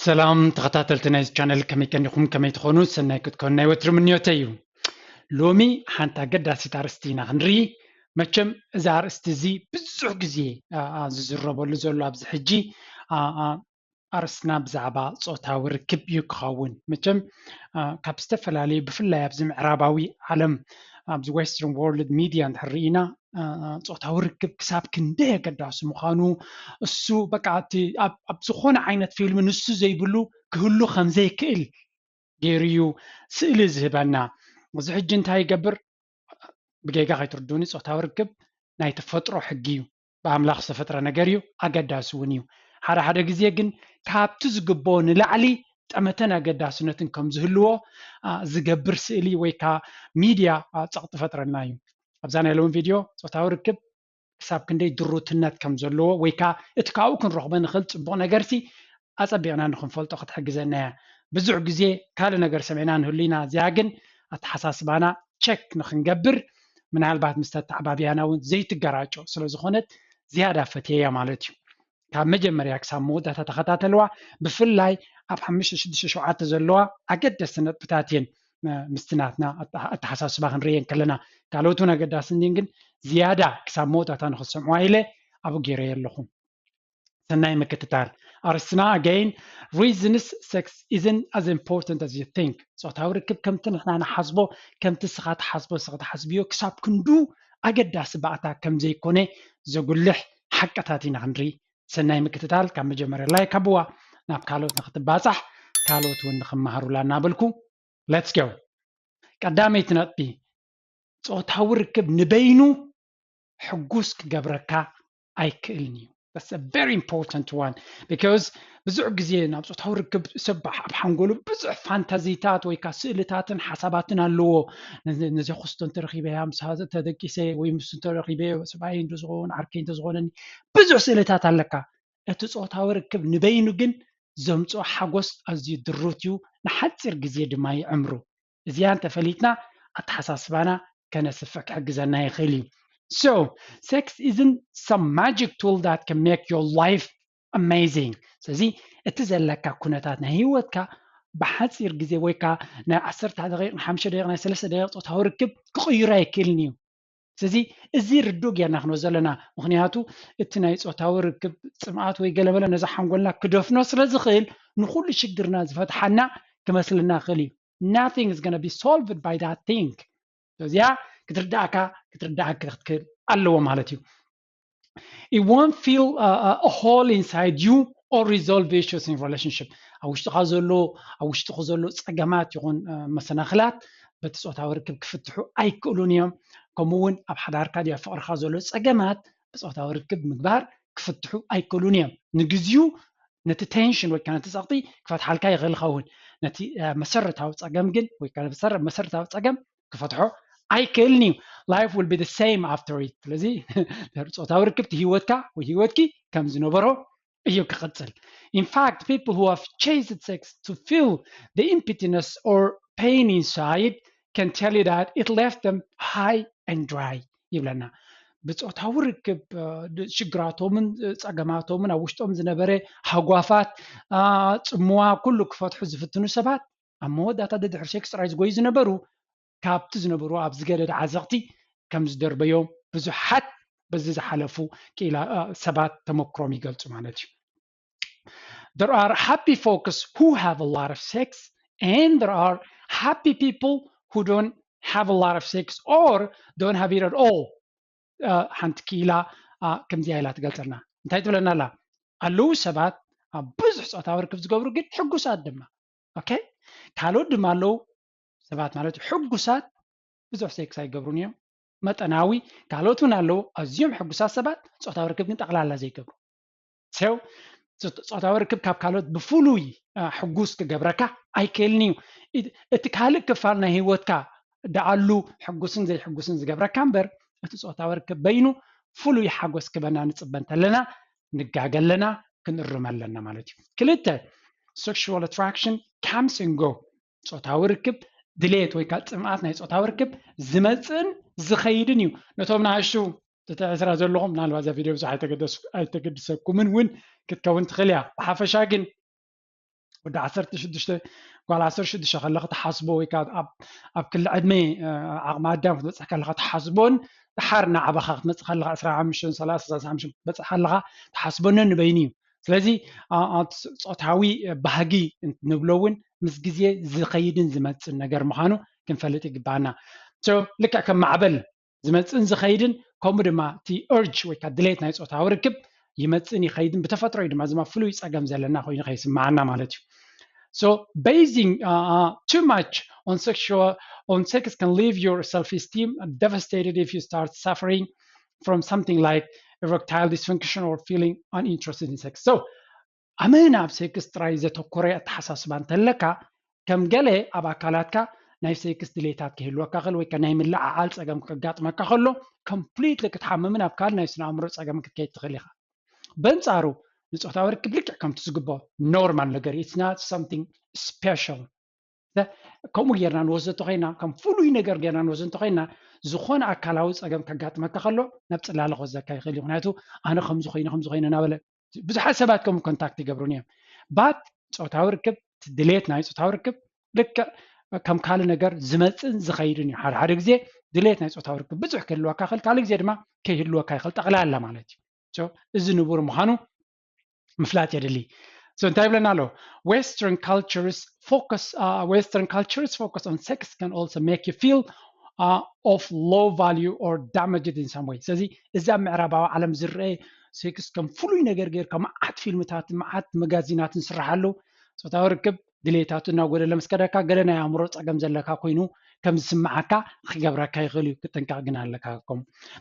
ሰላም ተኸታተልቲ ናይዚ ቻነል፣ ከመይ ቀኒኹም? ከመይ ትኾኑ? ሰናይ ክትኮኑ ናይ ወትሪ ምንዮተይ እዩ። ሎሚ ሓንቲ ኣገዳሲት ኣርእስቲ ኢና ክንርኢ። መቸም እዚ ኣርእስቲ እዚ ብዙሕ ግዜ ዝዝረበሉ ዘሎ ኣብዚ ሕጂ ኣርእስትና ብዛዕባ ጾታዊ ርክብ እዩ ክኸውን። መቸም ካብ ዝተፈላለዩ ብፍላይ ኣብዚ ምዕራባዊ ዓለም ኣብዚ western world media እንድሕር ርኢና ጾታዊ ርክብ ክሳብ ክንደይ ኣገዳሲ ምዃኑ እሱ በቃ እቲ ኣብ ዝኾነ ዓይነት ፊልም ንሱ ዘይብሉ ክህሉ ከም ዘይክእል ገይሩ እዩ ስእሊ ዝህበና። እዚ ሕጂ እንታይ ይገብር? ብጌጋ ከይትርዱኒ፣ ጾታዊ ርክብ ናይ ተፈጥሮ ሕጊ እዩ። ብኣምላኽ ዝተፈጥረ ነገር እዩ፣ ኣገዳሲ እውን እዩ። ሓደ ሓደ ግዜ ግን ካብቲ ዝግብኦ ንላዕሊ ጠመተን ኣገዳስነትን ከም ዝህልዎ ዝገብር ስእሊ ወይ ከዓ ሚድያ ጸቕጢ ፈጥረና እዩ። ኣብዛ ናይ ሎሚ ቪድዮ ጾታዊ ርክብ ክሳብ ክንደይ ድሩትነት ከም ዘለዎ ወይ ከዓ እቲ ካብኡ ክንረኽቦ ንኽእል ፅቡቕ ነገርሲ ኣፀቢቕና ንክንፈልጦ ክትሕግዘና እያ። ብዙሕ ግዜ ካልእ ነገር ሰሚዕና ንህሉ ኢና፣ እዚኣ ግን ኣተሓሳስባና ቸክ ንክንገብር ምናልባት ምስ ተተዓባብያና እውን ዘይትገራጮ ስለዝኾነት ዝያዳ ፈትየያ ማለት እዩ። ካብ መጀመርያ ክሳብ መወዳእታ ተኸታተልዋ። ብፍላይ ኣብ ሓሙሽተ ሽዱሽተ ሸውዓተ ዘለዋ ኣገደስቲ ነጥብታት እየን ምስቲ ናትና ኣተሓሳስባ ክንርእየን ከለና። ካልኦት እውን ኣገዳሲ እንድን ግን ዝያዳ ክሳብ መወዳእታ ንክትሰምዕዋ ኢለ ኣብኡ ገይረዮ ኣለኹ። ሰናይ ምክትታል። ኣርስትና again, reasons sex isn't as important as you think. ጾታዊ ርክብ ከምቲ ንሕና ንሓስቦ፣ ከምቲ ስኻ ትሓስቦ፣ ስኺ ትሓስብዮ ክሳብ ክንዱ ኣገዳሲ ባእታ ከም ዘይኮነ ዘጉልሕ ሓቅታት ኢና ክንርኢ። ሰናይ ምክትታል። ካብ መጀመርያ ላይክ ኣብዋ፣ ናብ ካልኦት ንክትባፃሕ ካልኦት እውን ንክመሃሩላ እናበልኩ let's go። ቀዳመይቲ ነጥቢ፣ ጾታዊ ርክብ ንበይኑ ሕጉስ ክገብረካ ኣይክእልን እዩ። That's a very important one because ብዙሕ ግዜ ናብ ጾታዊ ርክብ ሰብ ኣብ ሓንጎሉ ብዙሕ ፋንታዚታት ወይ ከዓ ስእልታትን ሓሳባትን ኣለዎ። ነዚ ክስቶ እንተረኺበ፣ ምሳ ተደቂሰ ወይ ምስ እንተረኺበ፣ ሰብኣይ እንተዝኸውን፣ ዓርከይ እንተዝኾነኒ፣ ብዙሕ ስእልታት ኣለካ። እቲ ጾታዊ ርክብ ንበይኑ ግን ዘምፅኦ ሓጎስ ኣዝዩ ድሩት እዩ፣ ንሓፂር ግዜ ድማ ይዕምሩ። እዚኣ እንተፈሊጥና ኣተሓሳስባና ከነስፍሕ ክሕግዘና ይኽእል እዩ። So sex isn't some magic tool that can make your life amazing. ስለዚ እቲ ዘለካ ኩነታት ናይ ህይወትካ ብሓፂር ግዜ ወይ ከዓ ናይ ዓሰርተ ደቂቕ፣ ናይ ሓሙሽተ ደቂቕ፣ ናይ ሰለስተ ደቂቕ ጾታዊ ርክብ ክቕይሮ ኣይክእልን እዩ። ስለዚ እዚ ርዱእ ጌርና ክንወስዶ ኣለና። ምኽንያቱ እቲ ናይ ጾታዊ ርክብ ጽምኣት ወይ ገለመለ ነዛ ሓንጎልና ክደፍኖ ስለ ዝኽእል ንኹሉ ሽግርና ዝፈትሓና ክመስልና ይኽእል እዩ። Nothing is gonna be solved by that thing. እዚኣ ክትርዳእካ ክትርዳእካ ክትክእል ኣለዎ ማለት እዩ። It won't fill a, a hole inside you or resolve issues in relationship. ኣብ ውሽጥኻ ዘሎ ኣብ ውሽጥኹ ዘሎ ጸገማት ይኹን መሰናኽላት በቲ ጾታዊ ርክብ ክፍትሑ ኣይክእሉን እዮም። ከምኡ እውን ኣብ ሓዳርካ ድያ ፍቕርካ ዘሎ ጸገማት ብጾታዊ ርክብ ምግባር ክፍትሑ ኣይክእሉን እዮም። ንግዚኡ ነቲ ቴንሽን ወይ ከዓ ነቲ ጸቕጢ ክፈትሓልካ ይኽእል ይኸውን። ነቲ መሰረታዊ ጸገም ግን ወይ ከዓ መሰረታዊ ጸገም ክፈትሖ ኣይክእልን እዩ። Life will be the same after it. ስለዚ ጾታዊ ርክብቲ ህይወትካ ወይ ህይወትኪ ከም ዝነበሮ እዩ ክቕጽል። In fact, people who have chased sex to feel the emptiness or pain inside can tell you that it left them high and dry ይብለና። ብጾታዊ ርክብ ሽግራቶምን ጸገማቶምን ኣብ ውሽጦም ዝነበረ ሃጓፋት፣ ጽምዋ ኩሉ ክፈትሑ ዝፍትኑ ሰባት ኣብ መወዳእታ ደድሕሪ ሴክስ ጥራይ ዝጎዩ ዝነበሩ ካብቲ ዝነበሩ ኣብ ዝገደደ ዓዘቕቲ ከም ዝደርበዮም ብዙሓት በዚ ዝሓለፉ ክኢላ ሰባት ተመክሮም ይገልጹ ማለት እዩ። There are happy folks who have a lot of sex and there are happy people who don't have a lot of sex or don't have it at all. ሓንቲ ክኢላ ከምዚኣ ኢላ ትገልጸልና። እንታይ ትብለና ኣላ? ኣለዉ ሰባት ኣብ ብዙሕ ጾታዊ ርክብ ዝገብሩ ግን ሕጉሳት ድማ። ኦኬ፣ ካልኦት ድማ ኣለዉ ሰባት ማለት ሕጉሳት ብዙሕ ሴክስ ኣይገብሩን እዮም፣ መጠናዊ። ካልኦት እውን ኣለዉ ኣዝዮም ሕጉሳት ሰባት ጾታዊ ርክብ ግን ጠቕላላ ዘይገብሩ። ሰው ጾታዊ ርክብ ካብ ካልኦት ብፍሉይ ሕጉስ ክገብረካ ኣይክእልን እዩ። እቲ ካልእ ክፋል ናይ ህይወትካ ደኣሉ ሕጉስን ዘይሕጉስን ዝገብረካ እምበር እቲ ጾታዊ ርክብ በይኑ ፍሉይ ሓጎስ ክበና ንጽበ እንተለና ንጋገ ኣለና፣ ክንእርም ኣለና ማለት እዩ። ክልተ፣ sexual attraction comes and go። ጾታዊ ርክብ ድሌት ወይ ከዓ ጽምኣት ናይ ጾታዊ ርክብ ዝመጽእን ዝኸይድን እዩ። ነቶም ንኣሽቱ ትሕቲ ዕስራ ዘለኹም ምናልባት እዛ ቪድዮ ብዙሕ ኣይተገደስኩምን እውን ክትከውን ትኽእል እያ። ብሓፈሻ ግን ወዲ ዓሰርተ ሽዱሽተ ጓል ዓሰርተ ሽዱሽተ ከለኻ ትሓስቦ ወይ ከዓ ኣብ ክሊ ዕድመ ዓቕሚ ኣዳም ክትበፅሕ ከለኻ ትሓስቦን ድሓር እናዓበኻ ክትመፅእ ከለኻ ዕስራን ሓሙሽተን ሰላሳ ሰላሳ ሓሙሽተ ክትበፅሕ ከለኻ ትሓስቦ ነንበይኑ እዩ። ስለዚ ፆታዊ ባህጊ ንብሎ እውን ምስ ግዜ ዝኸይድን ዝመፅን ነገር ምዃኑ ክንፈልጥ ይግባኣና። ልክዕ ከም ማዕበል ዝመፅእን ዝኸይድን ከምኡ ድማ እቲ urge ወይ ከዓ ድሌት ናይ ፆታዊ ርክብ ይመፅእን ይኸይድን ብተፈጥሮ እዩ ድማ ዝማ ፍሉይ ፀገም ዘለና ኮይኑ ከይስምዓና ማለት እዩ። So basing uh, uh, too much on sexual on sex can leave your self-esteem devastated if you start suffering from something like erectile dysfunction or feeling uninterested in sex. So ኣመና ኣብ ሴክስ ጥራይ ዘተኮረ ኣተሓሳስባ እንተለካ ከም ገለ ኣብ ኣካላትካ ናይ ሴክስ ድሌታት ክህልወካ ክእል ወይ ናይ ምልዓዓል ፀገም ከጋጥመካ ከሎ ኮምፕሊትሊ ክትሓምምን ኣብ ካልእ ናይ ስነ ኣእምሮ ፀገም ክትከይድ ትኽእል ኢኻ። በንፃሩ ንፆታዊ ርክብ ልክዕ ከምቲ ዝግብኦ ኖርማል ነገር it's not something special ከምኡ ጌርና ንወስዶ እንተኮይና ከም ፍሉይ ነገር ጌርና ንወስዶ እንተኮይና ዝኾነ ኣካላዊ ፀገም ከጋጥመካ ከሎ ናብ ፅላለ ክወስደካ ይኽእል እዩ። ምክንያቱ ኣነ ከምዚ ኮይነ ከምዚ ኮይነ እናበለ ብዙሓት ሰባት ከምኡ ኮንታክት ይገብሩን እዮም። ባት ፆታዊ ርክብ ድሌት ናይ ፆታዊ ርክብ ልክዕ ከም ካልእ ነገር ዝመፅእን ዝኸይድን እዩ። ሓደ ሓደ ግዜ ድሌት ናይ ፆታዊ ርክብ ብዙሕ ክህልወካ ይኽእል፣ ካልእ ግዜ ድማ ከይህልወካ ይኽእል። ጠቕላላ ማለት እዩ። እዚ ንቡር ምዃኑ ምፍላጥ የድሊ። So እንታይ ይብለና ኣሎ? Western cultures focus uh, Western cultures focus on sex can also make you feel uh, of low value or damaged in some way. ስለዚ እዚ ኣብ ምዕራባዊ ዓለም ዝረአ ሴክስ ከም ፍሉይ ነገር ጌርካ መዓት ፊልምታት መዓት መጋዚናት ንስርሓሉ ፆታዊ ርክብ ድሌታቱ እናጎደለ ምስ ከደካ ገለ ናይ ኣእምሮ ፀገም ዘለካ ኮይኑ ከም ዝስምዓካ ክገብረካ ይኽእል እዩ። ክጥንቀቕ ግን ኣለካ። ከም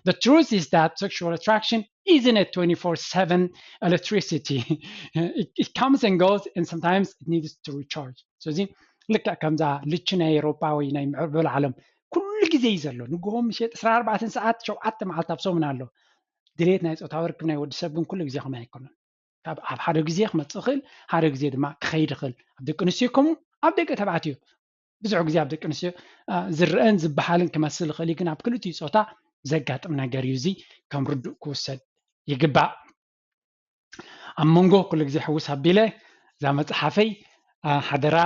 The truth is that sexual attraction isn't a twenty-four seven electricity. It, it comes and goes and sometimes it needs to recharge. ስለዚ ልክዕ ከምዛ ልቺ ናይ ኤሮጳ ወይ ናይ ምዕበል ዓለም ኩሉ ግዜ እዩ ዘሎ። ንግሆ ምሸት ዕስራን ኣርባዕተን ሰዓት ሸውዓተ መዓልቲ ኣብ ሰሙን ኣሎ። ድሌት ናይ ፆታዊ ርክብ ናይ ወዲ ሰብ ግን ኩሉ ግዜ ከምኡ ኣይኮነን። ካብ ኣብ ሓደ ግዜ ክመፅእ ይኽእል፣ ሓደ ግዜ ድማ ክኸይድ ይኽእል። ኣብ ደቂ ኣንስትዮ ከምኡ ኣብ ደቂ ተባዕትዮ ብዙሕ ግዜ ኣብ ደቂ ኣንስትዮ ዝረአን ዝበሃልን ክመስል ይኽእል እዩ፣ ግን ኣብ ክልቲኡ ፆታ ዘጋጥም ነገር እዩ። እዚ ከም ርዱእ ክውሰድ ይግባእ። ኣብ መንጎ ኩሉ ግዜ ሕውስ ኣቢለ እዛ መፅሓፈይ ሓደራ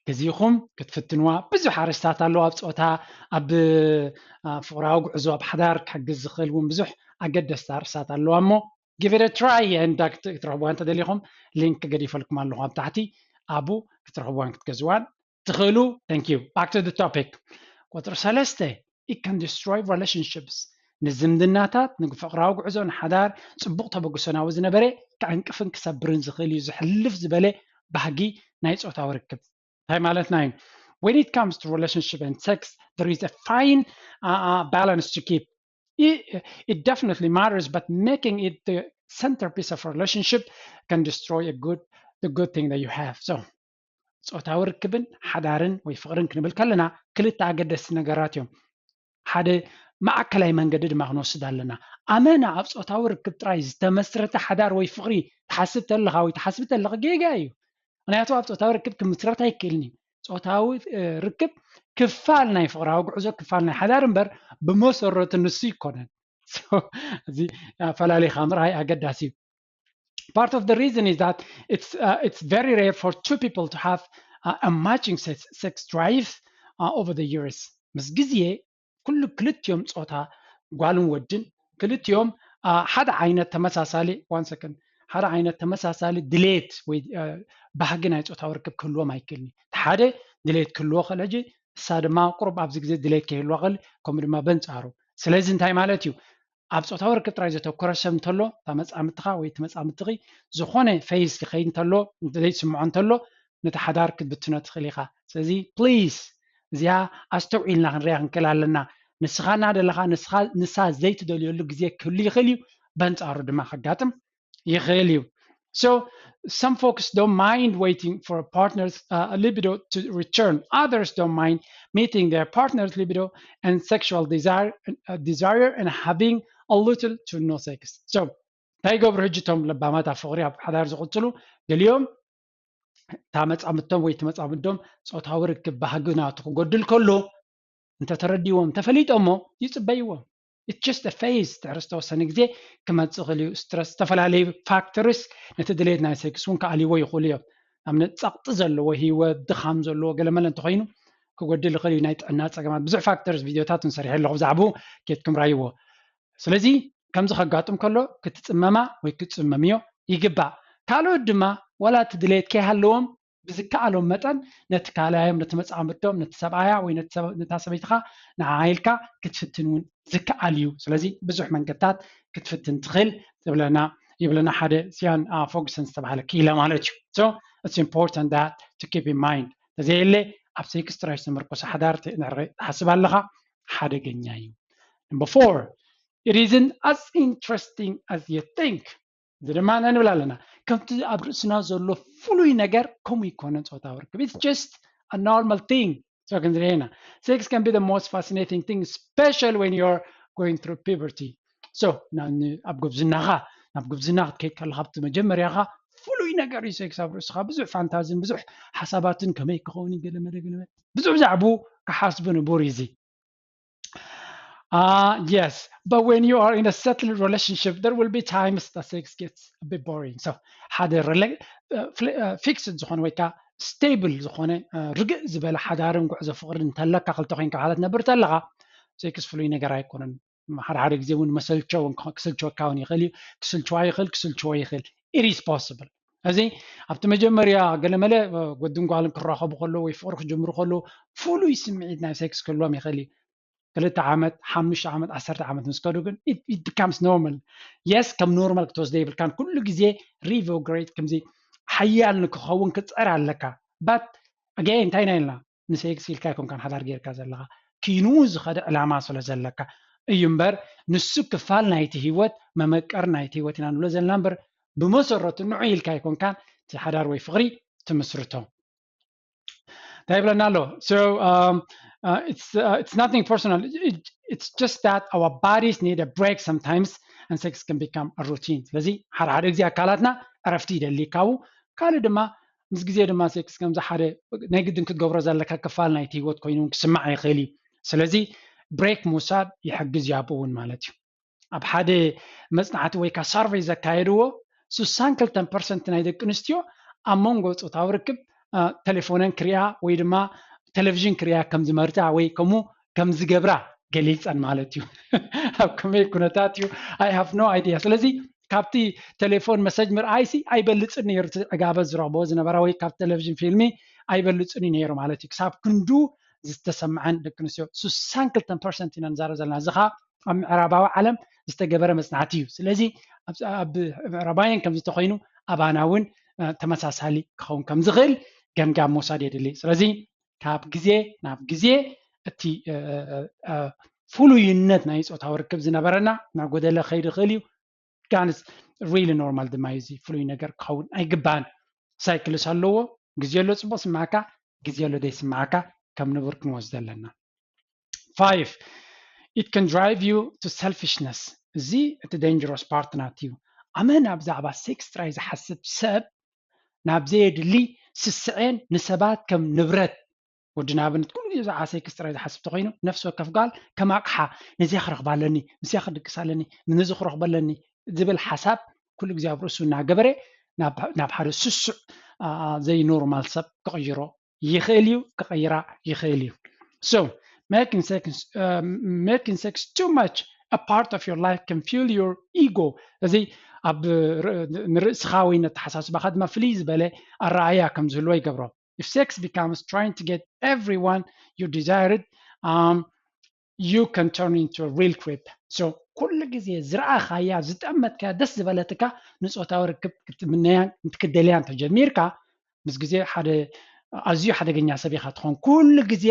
ግዜኹም ክትፍትንዋ ብዙሕ ኣርስታት ኣለዋ። ኣብ ፆታ፣ ኣብ ፍቕራዊ ጉዕዞ፣ ኣብ ሓዳር ክሕግዝ ዝኽእል እውን ብዙሕ ኣገደስቲ ኣርስታት ኣለዋ እሞ give it a try and ክትረኽብዋ እንተደሊኹም ሊንክ ገዲፈልኩም ኣለኹ ኣብ ታሕቲ ኣብኡ ክትረኽብዋን ክትገዝዋን ትኽእሉ። Thank you. Back to the topic. ቁፅሪ ሰለስተ it can destroy relationships ንዝምድናታት ንፍቕራዊ ጉዕዞ ንሓዳር ፅቡቕ ተበግሶናዊ ዝነበረ ክዕንቅፍን ክሰብርን ዝኽእል እዩ። ዝሕልፍ ዝበለ ባህጊ ናይ ፆታዊ ርክብ እንታይ ማለትና እዩ? When it comes to relationship and sex there is a fine uh, uh, balance to keep. It, it definitely matters, but making it the centerpiece of relationship can destroy a good the good thing that you have. So ፆታዊ ርክብን ሓዳርን ወይ ፍቕርን ክንብል ከለና ክልተ ኣገደስቲ ነገራት እዮም። ሓደ ማእከላይ መንገዲ ድማ ክንወስድ ኣለና። ኣመና ኣብ ፆታዊ ርክብ ጥራይ ዝተመስረተ ሓዳር ወይ ፍቕሪ ትሓስብ ተለኻ ወይ ትሓስቢ ተለኻ ጌጋ እዩ። ምክንያቱ ኣብ ፆታዊ ርክብ ክምስረት ኣይክእልን እዩ። ፆታዊ ርክብ ክፋል ናይ ፍቕራዊ ጉዕዞ ክፋል ናይ ሓዳር እምበር ብመሰረቱ ንሱ ይኮነን። እዚ ፈላሊኻ ምርኣይ ኣገዳሲ እዩ። Part of the reason is that it's uh, it's very rare for two people to have uh, a matching sex, sex drive uh, over the years. ምስ ግዜ ኩሉ ክልቲኦም ፆታ ጓልን ወድን ክልቲኦም ሓደ ዓይነት ተመሳሳሊ one second ሓደ ዓይነት ተመሳሳሊ ድሌት ወይ ባህጊ ናይ ፆታዊ ርክብ ክህልዎም ኣይክእልን እዩ። ሓደ ድሌት ክህልዎ ክእል ሕጂ እሳ ድማ ቁሩብ ኣብዚ ግዜ ድሌት ከይህልዋ ክእል ከምኡ ድማ በንፃሩ። ስለዚ እንታይ ማለት እዩ? ኣብ ፆታዊ ርክብ ጥራይ ዘተኮረ ሰብ እንተሎ እታ መፃምድትኻ ወይ እቲ መፃምድትኺ ዝኾነ ፌዝ ክኸይድ እንተሎ ዘይስምዖ እንተሎ ነቲ ሓዳር ክትብትኖ ትኽእል ኢኻ። ስለዚ ፕሊዝ እዚኣ ኣስተውዒልና ክንሪኣ ክንክእል ኣለና። ንስኻ እናደለኻ ንሳ ዘይትደልየሉ ግዜ ክህሉ ይኽእል እዩ። በንፃሩ ድማ ከጋጥም ይኽእል እዩ። So some folks don't mind waiting for a partner's uh, libido to return. Others don't mind meeting their partner's libido and sexual desire, uh, desire and having a little to no sex. So እንታይ ይገብሩ ሕጂ እቶም ለባማት ኣብ ፍቕሪ ኣብ ሓዳር ዝቕፅሉ? ገሊኦም እታ መፃምድቶም ወይ እቲ መፃምዶም ፆታዊ ርክብ ባህጊ ናቱ ክጎድል ከሎ እንተተረዲዎም እንተፈሊጦሞ ይፅበይዎም። It's just a phase ድሕሪ ዝተወሰነ ግዜ ክመፅእ ክእል እዩ። ስትረስ ዝተፈላለዩ ፋክተርስ ነቲ ድሌት ናይ ሴክስ እውን ክኣልይዎ ይኽእሉ እዮም። ኣብነት ጸቕጢ ዘለዎ ህይወት፣ ድኻም ዘለዎ ገለመለ እንተኾይኑ ክጎድል ይኽእል እዩ። ናይ ጥዕና ጸገማት ብዙሕ ፋክተርስ ቪድዮታት ንሰርሐ ኣለኹ ብዛዕባኡ ኬድኩም ራይዎ። ስለዚ ከምዚ ከጋጥም ከሎ ክትጽመማ ወይ ክትጽመምዮ ይግባእ። ካልኦት ድማ ዋላ እቲ ድሌት ከይሃለዎም ብዝከኣሎም መጠን ነቲ ካልኣዮም፣ ነቲ መጻምድቶም፣ ነቲ ሰብኣያ ወይ ነታ ሰበይትኻ ንዓ ኢልካ ክትፍትን እውን ዝከኣል እዩ። ስለዚ ብዙሕ መንገድታት ክትፍትን ትኽእል ትብለና ይብለና ሓደ ሲያን ፎግሰን ዝተባሃለ ክኢላ ማለት እዩ። So it's important that to keep in mind። ተዘየለ ኣብ ሴክስ ጥራይ ዝተመርኮሰ ሓዳር ትሓስብ ኣለኻ ሓደገኛ እዩ። Number four, it isn't as interesting as you think. እዚ ድማ እንታይ ንብል ኣለና? ከምቲ ኣብ ርእስና ዘሎ ፍሉይ ነገር ከምኡ ይኮነን ፆታዊ ርክብ። It's just a normal thing። So ክንዝርኤና sex can be the most fascinating thing, especially when you're going through puberty. So ኣብ ጉብዝናኻ ናብ ጉብዝና ክትከይድ ከለካ ኣብቲ መጀመርያኻ ፍሉይ ነገር እዩ ሴክስ። ኣብ ርእስኻ ብዙሕ ፋንታዝን ብዙሕ ሓሳባትን ከመይ ክኸውን ገለመለ ገለመ ብዙሕ ብዛዕባኡ ክሓስቡ ንቡር እዩ እዚ። Uh, yes, but when you are in a settled relationship, there will be times that sex gets a bit boring. So ሓደ ፊክስድ ዝኾነ ወይ ከዓ ስቴብል ዝኾነ ርግእ ዝበለ ሓዳርን ጉዕዞ ፍቅሪ እንተለካ ክልተ ኮይንካ ሓደ ትነብር ተለካ ሴክስ ፍሉይ ነገር ኣይኮነን። ሓደ ሓደ ግዜ እውን መሰልቸው ክስልቸወካ እውን ይኽእል እዩ። ክስልቸዋ ይኽእል ክስልቸዎ ይኽእል። It is possible። እዚ ኣብቲ መጀመርያ ገለመለ ወድን ጓልን ክራኸቡ ከለዉ ወይ ፍቅሪ ክጅምሩ ከለዉ ፍሉይ ስምዒት ናይ ሴክስ ክህልዎም ይኽእል እዩ። ክልተ ዓመት ሓሙሽተ ዓመት ዓሰርተ ዓመት ምስ ከዱ ግን it becomes normal። የስ ከም ኖርማል ክትወስደ የብልካን። ኩሉ ግዜ ሪቮግሬት ከምዚ ሓያል ንክኸውን ክትፀር ኣለካ። ባት ኣገ እንታይ ኢና ኢልና ንሴክስ ኢልካ ኣይኮንካን ሓዳር ጌርካ ዘለካ። ኪኑ ዝኸደ ዕላማ ስለ ዘለካ እዩ እምበር ንሱ ክፋል ናይቲ ህይወት መመቀር ናይቲ ህይወት ኢና ንብሎ ዘለና እምበር ብመሰረቱ ንዑ ኢልካ ኣይኮንካን እቲ ሓዳር ወይ ፍቅሪ ትምስርቶ። እንታይ ይብለና ኣሎ? So um, uh, it's, uh, it's nothing personal. It, it's just that our bodies need a break sometimes and sex can become a routine. ስለዚ ሓደ ሓደ ግዜ ኣካላትና ዕረፍቲ ይደሊ ካብኡ ካልእ ድማ ምስ ግዜ ድማ ሴክስ ከምዚ ሓደ ናይ ግድን ክትገብሮ ዘለካ ክፋል ናይቲ ህይወት ኮይኑ ክስማዕ ይኽእል እዩ። ስለዚ ብሬክ ምውሳድ ይሕግዝ እዩ ኣብኡ እውን ማለት እዩ። ኣብ ሓደ መፅናዕቲ ወይ ከዓ ሳርቨይ ዘካየድዎ ስሳን ክልተን ፐርሰንት ናይ ደቂ ኣንስትዮ ኣብ መንጎ ፆታዊ ርክብ ቴሌፎነን ክሪኣ ወይ ድማ ቴሌቪዥን ክሪኣ ከም ዝመርፃ ወይ ከምኡ ከም ዝገብራ ገሊፀን ማለት እዩ። ኣብ ከመይ ኩነታት እዩ? I have no idea። ስለዚ ካብቲ ቴሌፎን መሰጅ ምርኣይሲ ኣይበልፅን ነይሩ። እቲ ዕጋበት ዝረኽቦ ዝነበራ ወይ ካብ ቴሌቪዥን ፊልሚ ኣይበልፅን እዩ ነይሩ ማለት እዩ። ክሳብ ክንዱ ዝተሰምዐን ደቂ ኣንስትዮ ስሳን ክልተን ፐርሰንት ኢና ንዛረብ ዘለና። እዚ ከዓ ኣብ ምዕራባዊ ዓለም ዝተገበረ መፅናዕቲ እዩ። ስለዚ ኣብ ምዕራባውያን ከምዚ ተኮይኑ ኣባና እውን ተመሳሳሊ ክኸውን ከም ዝኽእል ገምጋም ምውሳድ የድሊ። ስለዚ ካብ ግዜ ናብ ግዜ እቲ ፍሉይነት ናይ ፆታዊ ርክብ ዝነበረና እናጎደለ ከይድ ይኽእል እዩ። ጋንስ ሪሊ ኖርማል ድማ እዩ። እዚ ፍሉይ ነገር ክኸውን ኣይግባእን። ሳይክልስ ኣለዎ። ግዜ ኣሎ ፅቡቅ ስማዕካ፣ ግዜ ኣሎ ደይስማዕካ ከም ንቡር ክንወስዶ ኣለና። Five, it can drive you to selfishness. እዚ እቲ ዴንጀረስ ፓርት ናት እዩ። ኣመና ብዛዕባ ሴክስ ጥራይ ዝሓስብ ሰብ ናብ ዘየድሊ ስስዔን ንሰባት ከም ንብረት ወዲ ንኣብነት ኩሉ ግዜ ብዛዕባ ሴክስ ጥራይ ዝሓስብ ተኮይኑ ነፍሲ ወከፍ ጓል ከም ኣቕሓ ነዚኣ ክረኽባ ኣለኒ፣ ምስያ ክድቅስ ኣለኒ፣ ነዚ ክረኽበ ኣለኒ ዝብል ሓሳብ ኩሉ ግዜ ኣብ ርእሱ እናገበረ ናብ ሓደ ስሱዕ ዘይኖርማል ሰብ ክቕይሮ ይኽእል እዩ፣ ክቐይራ ይኽእል እዩ። So making sex, uh, making sex too much a part of your life can fuel your ego. እዚ ኣብ ንርእስኻ ወይ ነተሓሳስባኻ ድማ ፍልይ ዝበለ ኣረኣእያ ከም ዝህልዎ ይገብሮ። If sex becomes trying to get everyone you desired, um, you can turn into a real creep. So ኩሉ ግዜ ዝረኣኻያ ዝጠመትካያ ደስ ዝበለትካ ንፆታዊ ርክብ ክትምነያን ክትደልያን ተጀሚርካ ምስ ግዜ ሓደ ኣዝዩ ሓደገኛ ሰብ ኢኻ ትኾን። ኩሉ ግዜ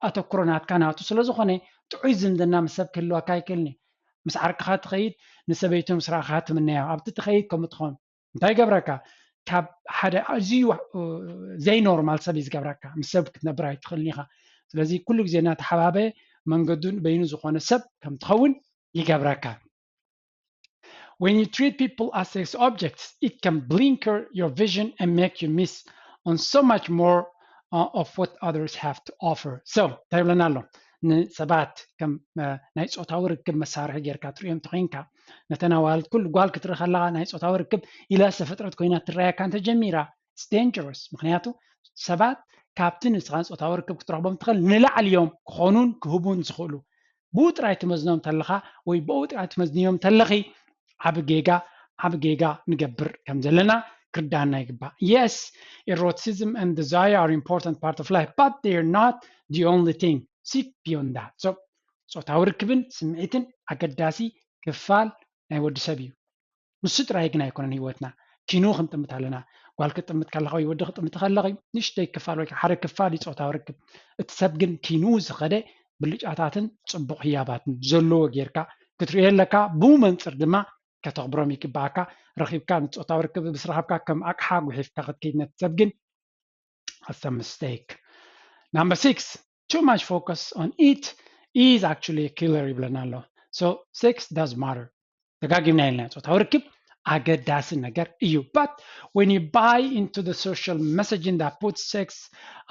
ኣተኩሮ ናትካ ናቱ ስለ ዝኾነ ጥዑይ ዝምድና ምስ ሰብ ክህልወካ ኣይክእልን እዩ። ምስ ዓርክኻ ትኸይድ ንሰበይቱ ምስ ረኣኻ ትምነያ ኣብቲ ትኸይድ ከምኡ ትኾን እንታይ ይገብረካ? ካብ ሓደ ኣዝዩ ዘይኖርማል ሰብ እዩ ዝገብረካ። ምስ ሰብ ክትነብር ኣይትኽእልን ኢኻ። ስለዚ ኩሉ ግዜ እናተሓባበየ መንገዱ በይኑ ዝኾነ ሰብ ከም ትኸውን ይገብረካ። When you treat people as sex objects, it can blinker your vision and make you miss on so much more uh, of what others have to offer. So እንታይ ይብለና ኣሎ? ንሰባት ከም ናይ ፆታዊ ርክብ መሳርሒ ጌርካ ትሪኦም እንተኮይንካ ነተን ኣዋልድ ኩሉ ጓል ክትርኢ ከለካ ናይ ፆታዊ ርክብ ኢላ ዝተፈጥረት ኮይና ትረኣየካ እንተጀሚራ it's dangerous። ምክንያቱ ሰባት ካብቲ ንስኻን ፆታዊ ርክብ ክትረኽቦም ትኽእል ንላዕሊ እዮም ክኾኑን ክህቡን ዝኽእሉ። ብኡ ጥራይ ትመዝኖም ተለኻ ወይ ብኡ ጥራይ ትመዝንዮም ተለኺ ዓብ ጌጋ ዓብ ጌጋ ንገብር ከም ዘለና ክርዳና ይግባእ። Yes, eroticism and desire are important part of life, but they are not the only thing. Seek beyond that. So ፆታዊ ርክብን ስምዒትን ኣገዳሲ ክፋል ናይ ወዲ ሰብ እዩ። ንሱ ጥራይ ግን ኣይኮነን ህይወትና። ኪኑ ክንጥምት ኣለና። ጓል ክትጥምት ከለኻ ወይ ወዲ ክትጥምት ከለኺ ንእሽተይ ክፋል ወይ ሓደ ክፋል እዩ ፆታዊ ርክብ። እቲ ሰብ ግን ኪኑ ዝኸደ ብልጫታትን ፅቡቕ ህያባትን ዘለዎ ጌርካ ክትርእዮ ኣለካ። ብኡ መንፅር ድማ ከተኽብሮም ይግባኣካ። ረኺብካ ንፆታዊ ርክብ ምስ ረኸብካ ከም ኣቕሓ ጉሒፍካ ክትከይድ ነቲ ሰብ ግን that's a mistake. Number six, too much focus on it is actually a killer ይብለና ኣሎ። So sex does matter. ደጋጊምና ኢልና ፆታዊ ርክብ ኣገዳሲ ነገር እዩ። But when you buy into the social messaging that puts sex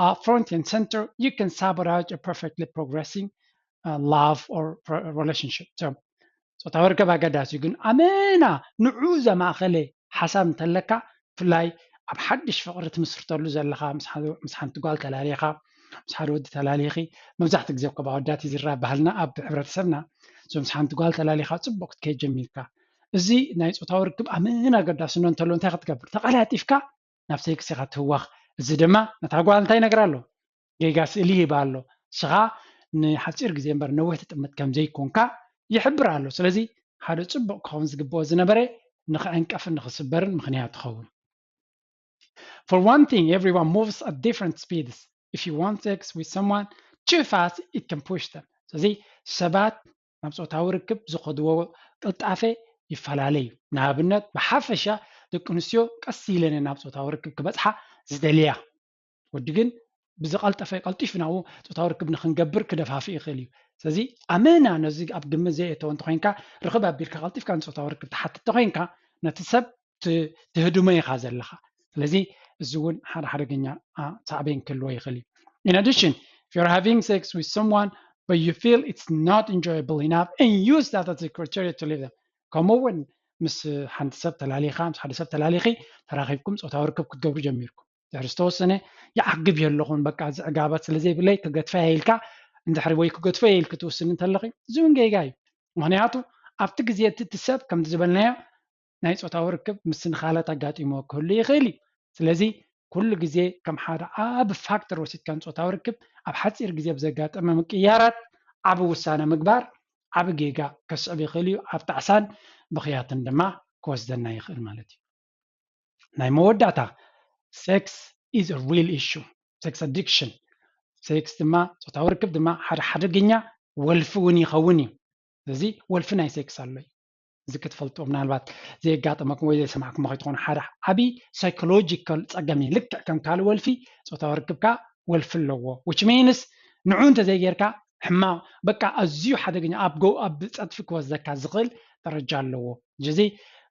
uh, front and center, you can sabotage a perfectly progressing uh, love or relationship. So ፆታዊ ርክብ ኣገዳሲ እዩ፣ ግን ኣመና ንዑ ዘማእኸለ ሓሳብ እንተለካ፣ ብፍላይ ኣብ ሓድሽ ፍቕሪ ትምስርተሉ ዘለኻ ምስ ሓንቲ ጓል ተላሊኻ፣ ምስ ሓደ ወዲ ተላሊኺ፣ መብዛሕትኡ ግዜ እኮ ኣወዳት እዩ ዝረኣ ባህልና ኣብ ሕብረተሰብና። So ምስ ሓንቲ ጓል ተላሊኻ ፅቡቕ ክትከይድ ጀሚርካ፣ እዚ ናይ ፆታዊ ርክብ ኣመና ኣገዳስነት እንተሎ እንታይ ክትገብር? ተቐላጢፍካ ናብ ሴክስ ኢኻ ትህወኽ። እዚ ድማ ነታ ጓል እንታይ ይነግራ ኣሎ? ጌጋ ስእሊ ይህባ ኣሎ። ንስኻ ንሓፂር ግዜ እምበር ነዊሕ ትጥምት ከም ዘይኮንካ ይሕብር ኣሎ። ስለዚ ሓደ ፅቡቕ ክኸውን ዝግብኦ ዝነበረ ንኽዕንቀፍን ንኽስበርን ምኽንያት ትኸውን። For one thing, everyone moves at different speeds. If you want sex with someone too fast, it can push them. ስለዚ ሰባት ናብ ፆታዊ ርክብ ዝኸድዎ ቅልጣፈ ይፈላለ እዩ። ንኣብነት ብሓፈሻ ደቂ ኣንስትዮ ቀስ ኢለን ናብ ፆታዊ ርክብ ክበፅሓ ዝደልያ። ወዲ ግን ብዝቐልጠፈ ቀልጢፉ ናብኡ ፆታዊ ርክብ ንክንገብር ክደፋፍእ ይኽእል እዩ። ስለዚ ኣመና ነዚ ኣብ ግምት ዘየእተወ እንተኮይንካ፣ ርክብ ኣቢልካ ቀልጢፍካ ንፆታዊ ርክብ ትሓትት እንተኮይንካ፣ ነቲ ሰብ ትህድሞ ኢኻ ዘለኻ። ስለዚ እዚ እውን ሓደ ሓደገኛ ሳዕቤን ክህልዎ ይኽእል እዩ። In addition, if you're having sex with someone but you feel it's not enjoyable enough and use that as a criteria to leave them, ከምኡ እውን ምስ ሓንቲ ሰብ ተላሊኻ፣ ምስ ሓደ ሰብ ተላሊኺ ተራኺብኩም ፆታዊ ርክብ ክትገብሩ ጀሚርኩም፣ ድሕሪ ዝተወሰነ ይዓግብ የለኹን፣ በቃ እዚ ዕጋበት ስለ ዘይብለይ ክገድፈ ኢልካ፣ እንድሕሪ ወይ ክገድፈ ኢልክ ትውስን እንተለኺ፣ እዚ እውን ጌጋ እዩ። ምክንያቱ ኣብቲ ግዜ እቲ ሰብ ከምቲ ዝበልናዮ ናይ ፆታዊ ርክብ ምስንኻላት ኣጋጢሞ ክህሉ ይኽእል እዩ። ስለዚ ኩሉ ግዜ ከም ሓደ ዓቢ ፋክተር ወሲድካ ንፆታዊ ርክብ ኣብ ሓፂር ግዜ ብዘጋጠመ ምቅያራት ዓቢ ውሳነ ምግባር ዓቢ ጌጋ ከስዕብ ይኽእል እዩ። ኣብ ጣዕሳን ብኽያትን ድማ ክወስደና ይኽእል ማለት እዩ። ናይ መወዳእታ፣ sex is a real issue. Sex addiction, ሴክስ ድማ፣ ፆታዊ ርክብ ድማ ሓደ ሓደገኛ ወልፊ እውን ይኸውን እዩ። ስለዚ ወልፊ ናይ ሴክስ ኣሎ እዩ። እዚ ክትፈልጥዎ ምናልባት ዘየጋጠመኩም ወይ ዘይሰማዕኩሞ ከይትኾኑ፣ ሓደ ዓብዪ ሳይኮሎጂካል ፀገም እዩ። ልክዕ ከም ካልእ ወልፊ ፆታዊ ርክብ ከዓ ወልፊ ኣለዎ። Which means ንዑ እንተዘይጌርካ ሕማቕ፣ በቃ ኣዝዩ ሓደገኛ፣ ኣብ ጎ ኣብ ፀድፊ ክወስደካ ዝኽእል ደረጃ ኣለዎ። እዚ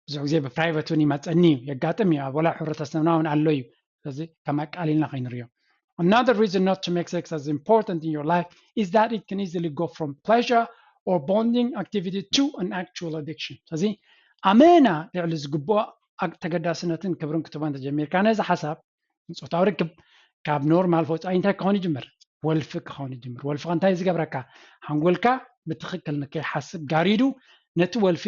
ብዙሕ ግዜ ብፕራይቨት እውን ይመፀኒ እዩ፣ የጋጥም እዩ፣ ኣብ ወላ ሕብረተሰብና እውን ኣሎ እዩ። ስለዚ ከም ኣቃሊልና ከይንሪኦ። Another reason not to make sex as important in your life is that it can easily go from pleasure or bonding activity to an actual addiction. ስለዚ ኣመና ልዕሊ ዝግብኦ ተገዳስነትን ክብርን ክትቦ እንተጀሚርካ ነዚ ሓሳብ ፆታዊ ርክብ ካብ ኖርማል ወፃኢ እንታይ ክኸውን ይጅምር? ወልፊ ክኸውን ይጅምር። ወልፊ እንታይ ዝገብረካ? ሓንጎልካ ብትኽክል ንከይሓስብ ጋሪዱ ነቲ ወልፊ፣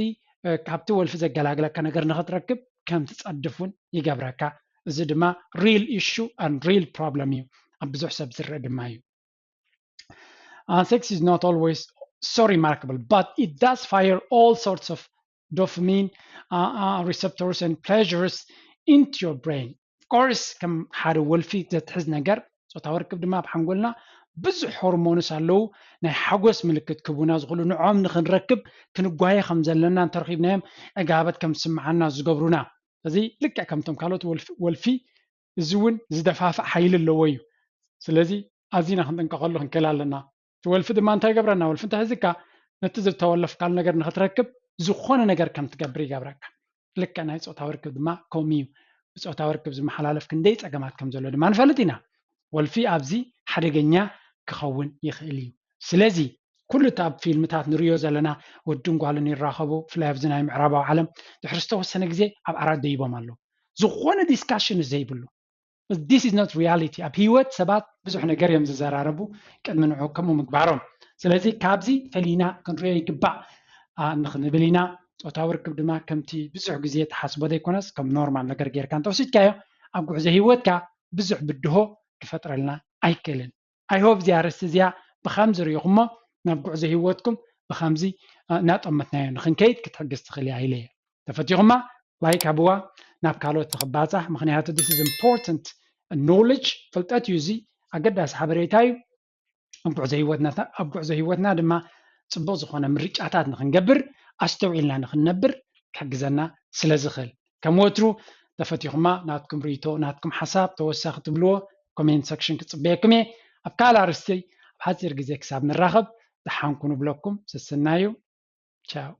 ካብቲ ወልፊ ዘገላግለካ ነገር ንኽትረክብ ከም ትፀድፍ እውን ይገብረካ። እዚ ድማ real issue and real problem እዩ። ኣብ ብዙሕ ሰብ ዝረአ ድማ እዩ። Uh, sex is not always so remarkable, but it does fire all sorts of dopamine uh, uh, receptors and pleasures into your brain. Of course, ከም ሓደ ወልፊ ዘትሕዝ ነገር፣ ፆታዊ ርክብ ድማ ኣብ ሓንጎልና ብዙሕ ሆርሞንስ ኣለዉ፣ ናይ ሓጎስ ምልክት ክህቡና ዝኽእሉ፣ ንዖም ንክንረክብ ክንጓየ ከም ዘለና እንተረኺብናዮም ዕጋበት ከም ዝስምዓና ዝገብሩና። እዚ ልክዕ ከምቶም ካልኦት ወልፊ እዚ እውን ዝደፋፍእ ሓይሊ ኣለዎ እዩ። ስለዚ ኣዚና ክንጥንቀቐሉ ክንክእል ኣለና። እቲ ወልፊ ድማ እንታይ ይገብረና? ወልፊ እንተሒዝካ ነቲ ዝተወለፍካሉ ነገር ንክትረክብ ዝኾነ ነገር ከም ትገብር ይገብረካ። ልክዕ ናይ ፆታዊ ርክብ ድማ ከምኡ እዩ። ብፆታዊ ርክብ ዝመሓላለፍ ክንደይ ፀገማት ከም ዘሎ ድማ ንፈልጥ ኢና። ወልፊ ኣብዚ ሓደገኛ ክኸውን ይኽእል እዩ። ስለዚ ኩሉ እቲ ኣብ ፊልምታት ንሪኦ ዘለና ወድን ጓልን ይራኸቡ፣ ብፍላይ ኣብዚ ናይ ምዕራባዊ ዓለም ድሕሪ ዝተወሰነ ግዜ ኣብ ዓራት ደይቦም ኣለዉ። ዝኾነ ዲስካሽን ዘይብሉ This is not reality። ኣብ ህይወት ሰባት ብዙሕ ነገር እዮም ዝዘራረቡ ቅድሚ ንዑ ከምኡ ምግባሮም። ስለዚ ካብዚ ፈሊና ክንሪኦ ይግባእ ንክንብል ኢና። ፆታዊ ርክብ ድማ ከምቲ ብዙሕ ግዜ ተሓስቦ ዘይኮነስ ከም ኖርማል ነገር ጌርካ እንተወሲድካዮ ኣብ ጉዕዞ ህይወትካ ብዙሕ ብድሆ ክፈጥረልና ኣይክእልን። I hope እዚኣ ኣርእስቲ እዚኣ ብከምዚ ርኢኹሞ ናብ ጉዕዞ ህይወትኩም ብከምዚ እናጠመትናዮ ንክንከይድ ክትሕግዝ ትኽእል እያ ኢለ እየ። ተፈቲኹማ ላይክ ሃብዋ ናብ ካልኦት ክባፃሕ፣ ምክንያቱ this is important knowledge፣ ፍልጠት እዩ። እዚ ኣገዳሲ ሓበሬታ እዩ። ኣብ ጉዕዞ ህይወትና ድማ ፅቡቅ ዝኮነ ምርጫታት ንክንገብር ኣስተውዒልና ንክንነብር ክሕግዘና ስለ ዝኽእል። ከም ወትሩ ተፈቲኹማ ናትኩም ርእይቶ ናትኩም ሓሳብ ተወሳኺ ትብልዎ ኮሜንት ሰክሽን ክፅበየኩም እየ። ኣብ ካልእ ኣርእስቲ ኣብ ሓፂር ግዜ ክሳብ ንራኸብ ደሓንኩ ንብለኩም። ሰሰናዩ። ቻው።